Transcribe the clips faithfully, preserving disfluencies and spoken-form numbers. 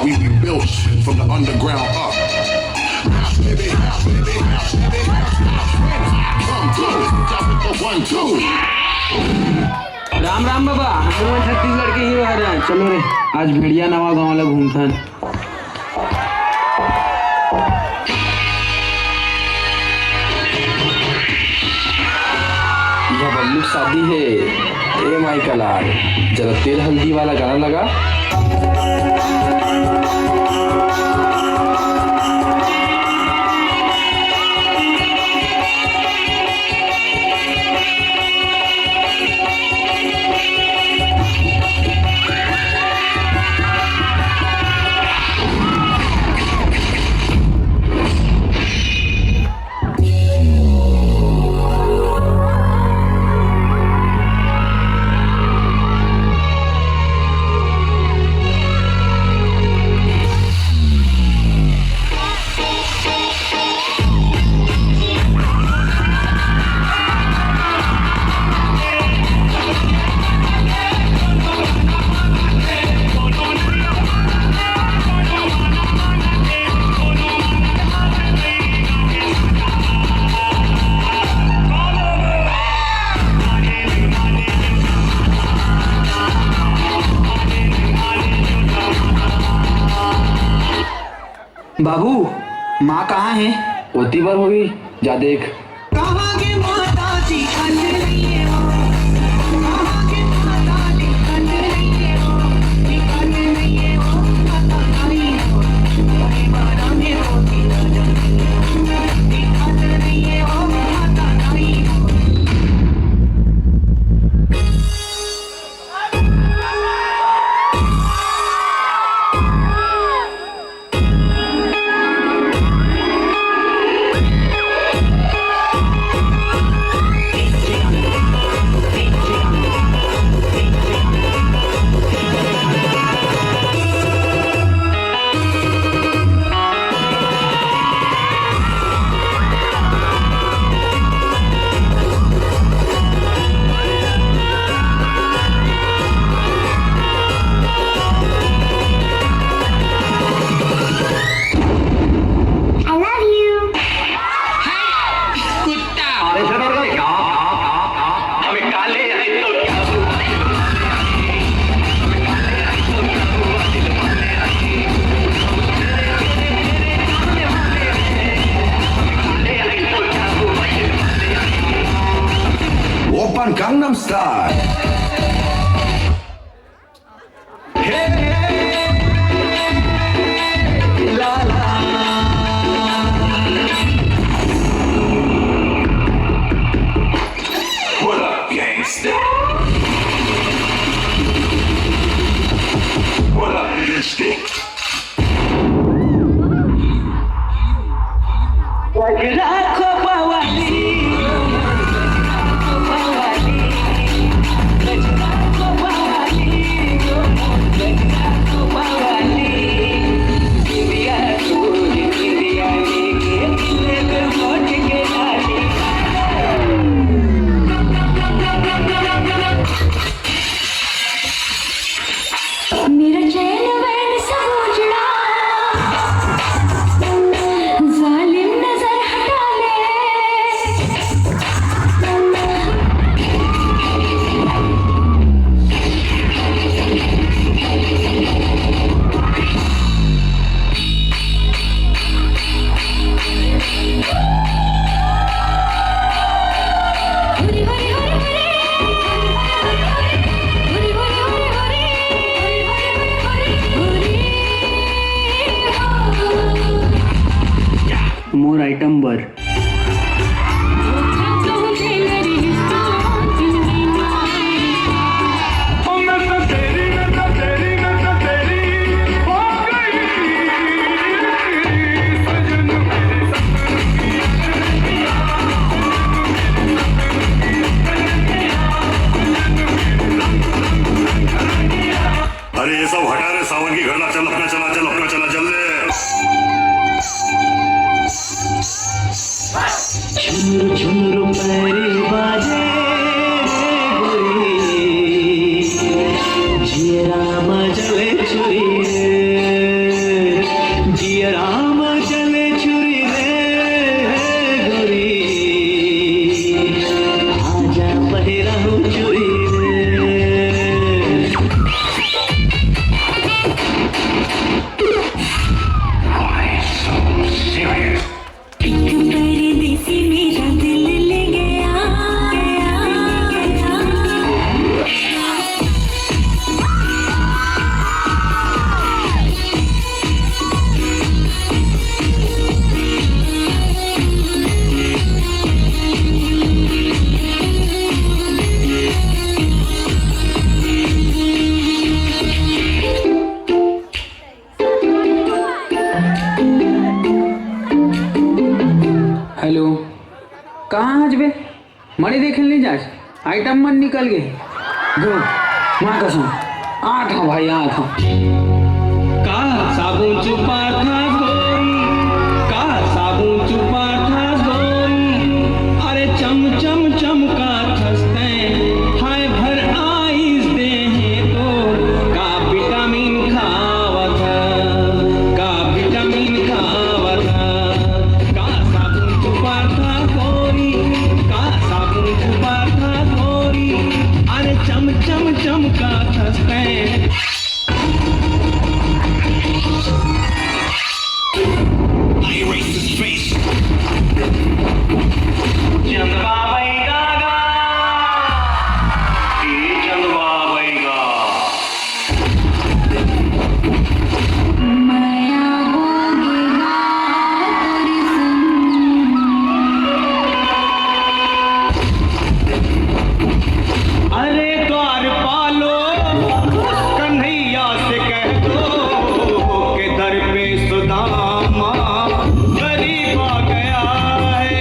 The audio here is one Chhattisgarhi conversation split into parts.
We rebuilt from the underground up. Now, baby, now, baby, now, baby, now, when I come through, drop it for one, two. Ram Ram बाबा, हमन छत्तीसगढ़ के हीरो हरन। चलो रे, आज भेड़िया नवा गांव ला घूमथन। यह बबलू के शादी है। ए माई का लाल, जरा तेल हल्दी वाला गाना लगा। बाबू, माँ कहाँ है? ओती बर होही, जा देख। कहाँ के माता जी, कल नहीं है वो। I love you. कुत्ता। Oppa Gangnam Style. What up, gangsta? What up, gangsta? मेरा चैन वैन सब उजड़ा, जालिम नजर हटा ले। मोर आइटम बर। अरे ये सब हटा रे, सावन की घटना, चल अपना चला, चल अपना चला, चल ले। ये राम चले छुरी रे गोरी, आजा पहिराहूँ चुरी रे। Why so serious? एक परदेसी मेरा दिल ले गया, गया, गया। हेलो, कहाँ हस बे? मड़ी देखे नहीं जास, आइटम मन निकल गे। धुर, माँ कसम, आत हँव भाई, आत हँव। का साबुन चुपाथस गोरी, का साबुन चुपाथस गोरी, अरे चम चम चमकाथस तैं, हाय भर आइस देहे तोर, का विटामिन खावथस, का विटामिन खावथस, का साबुन चुपाथस गोरी, का साबुन चुपाथस गोरी, अरे चम चम चमकाथस तैं। I erase this face. चंदवा बैगा गा, ए चंदवा बैगा। अरे द्वारपालो, कन्हैया से कह दो कि दर पे सुदामा गरीब आ गया है।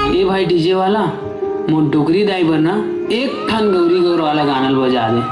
ए भाई डीजे वाला, मोर डोकरी दाई बर ना एक ठन गौरी गौर वाला गाना ल बजा दे।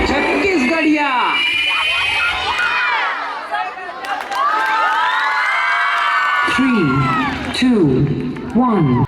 छत्तीसगढ़िया। Three, two, one.